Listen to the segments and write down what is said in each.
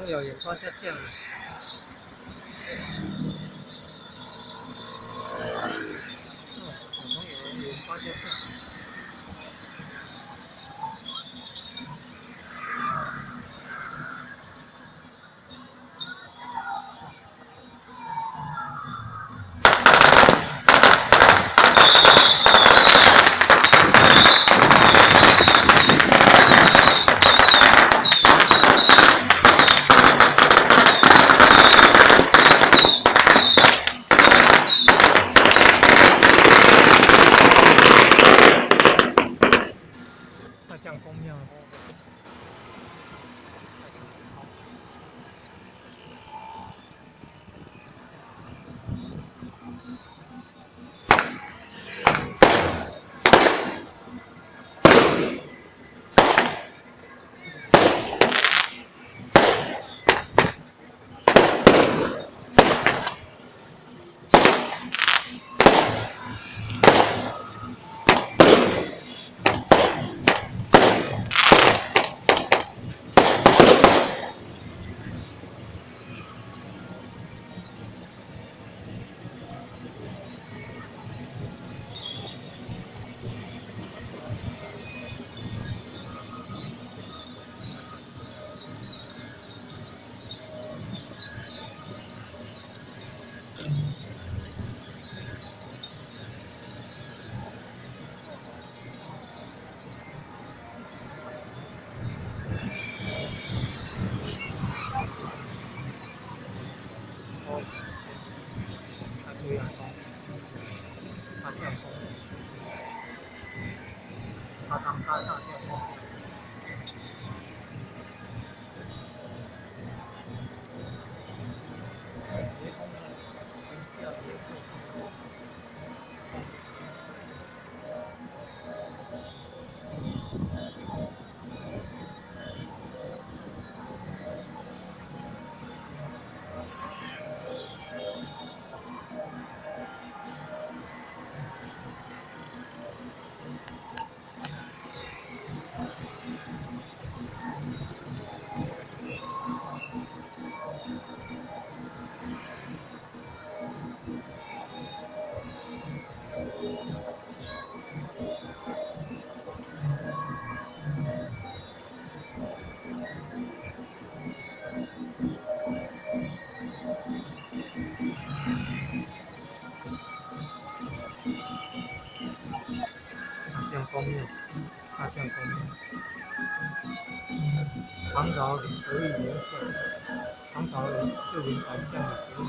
公有演歌遮正。哦，小朋友演歌遮正。大将公庙。哦，啊對啊，大將公，大當家大將公。大將公廟，大將公廟，唐朝李德裕元帥，唐朝著名宰相李德裕。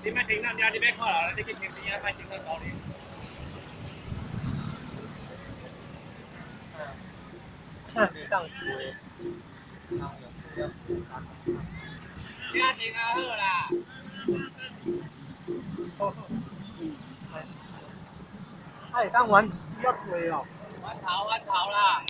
你莫停咱遮，你欲看人，你去停邊仔，莫停咱路里。啥袂當做？遮停啊好啦。好好。啊，會當玩比較濟哦。彎頭彎頭啦。